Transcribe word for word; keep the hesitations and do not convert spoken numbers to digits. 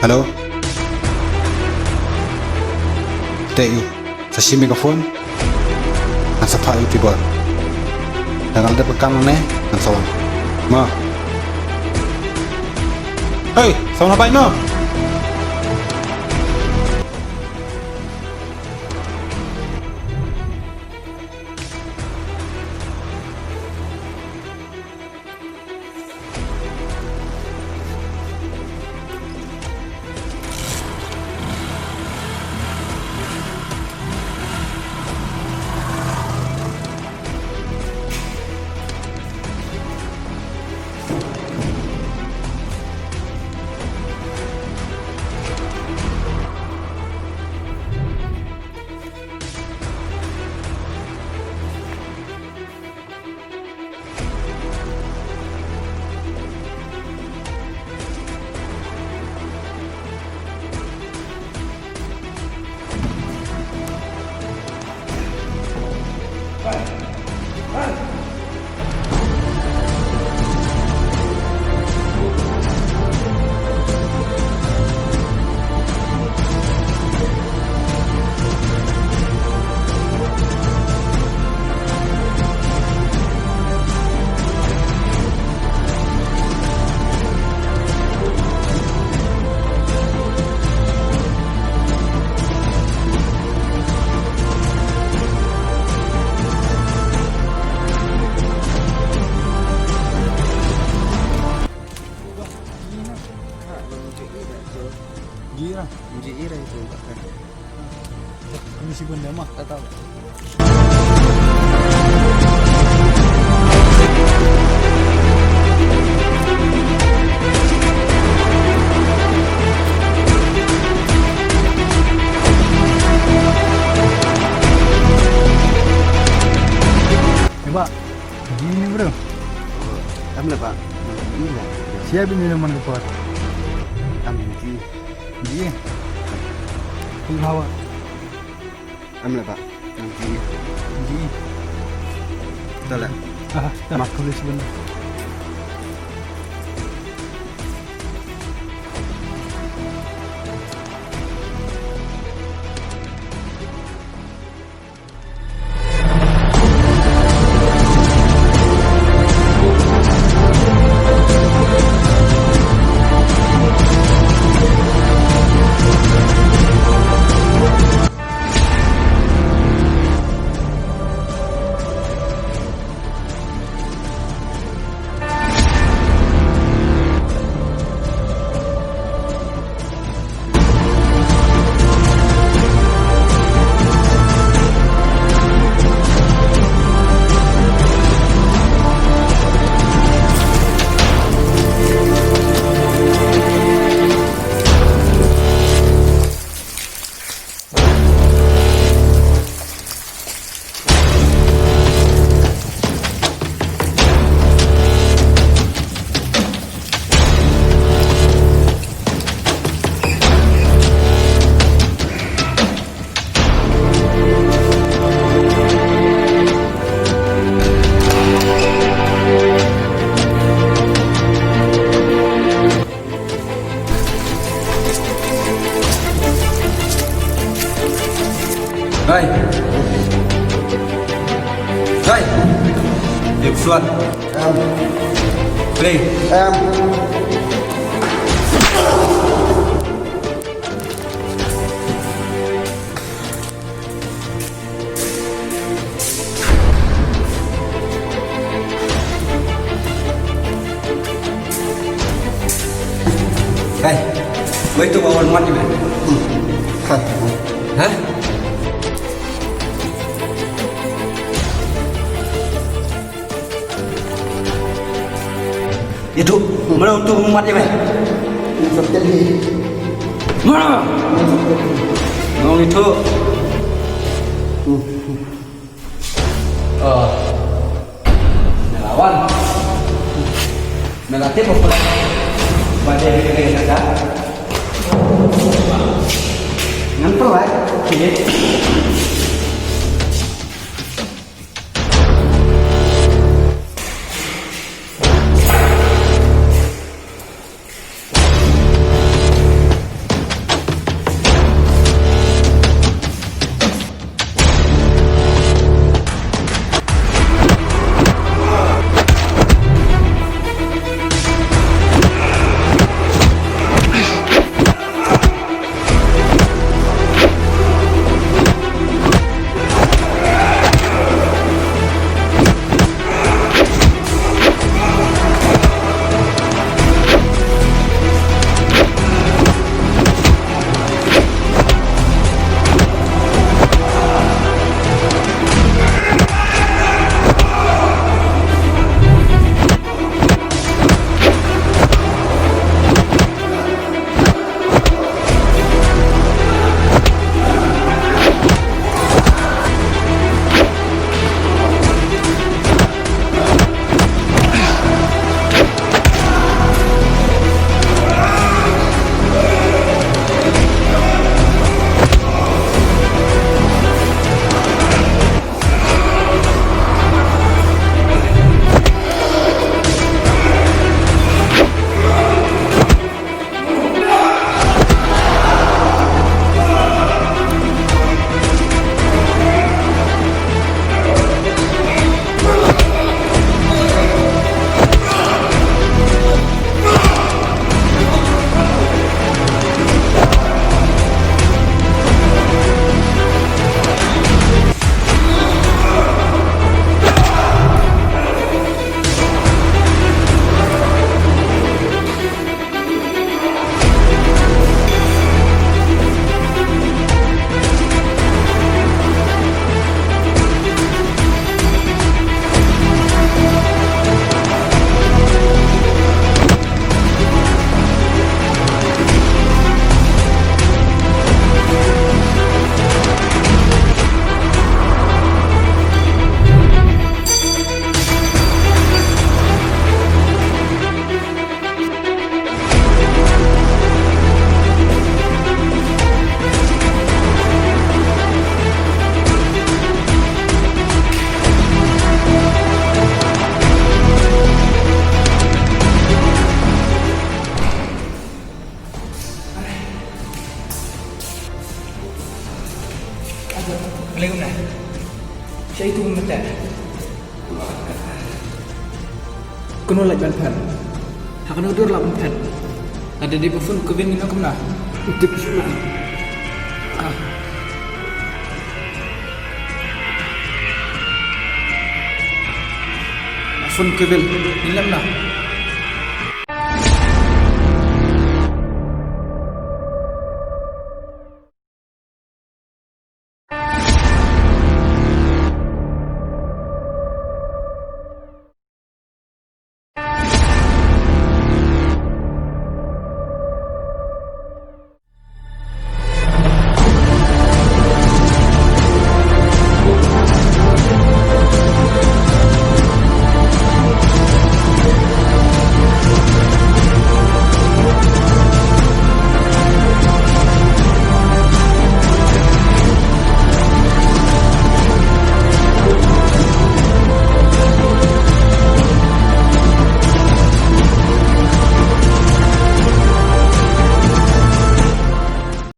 Hello. Te i sa shim ïa ka phone. Ngan sa phah ïa u Tibor. Lada ngan dep ka kam ne ngan sa wan. Ma. Hei, sa wan ha bai ma. Gira. Gira itu bahkan. Kami sih pun dah mah, tak tahu. Coba. Gini, bro. Am lah, Pak. Gila. Siapa ini teman kepala? Am, gini. Ji. Penghawa. Am lah, Pak. Ji. Ji. Betul lah. Ah, dah. Mak. Boleh sebentar. Hai. Hai. Yuk, suat. Em. Play. Em. Hey, wei tu bawa mat ni, man. Hmm. Hah? Hah? Ïathuh, mano uto u mat ïa me? Mano? Nong ïathuh. Oh. Me la wan. Me la tip ba pynlait. Ba dei ba dei ka. Ngan pynlait. Okay. Lei kumne. Shaei tu kumne te. Kano lait ban phet? Ha kano dur lah ban phet? Lada dei ba phone Kevin ngin ong kumno? Dei ba phone. Ah. Phone Kevin, ngin leh kumno?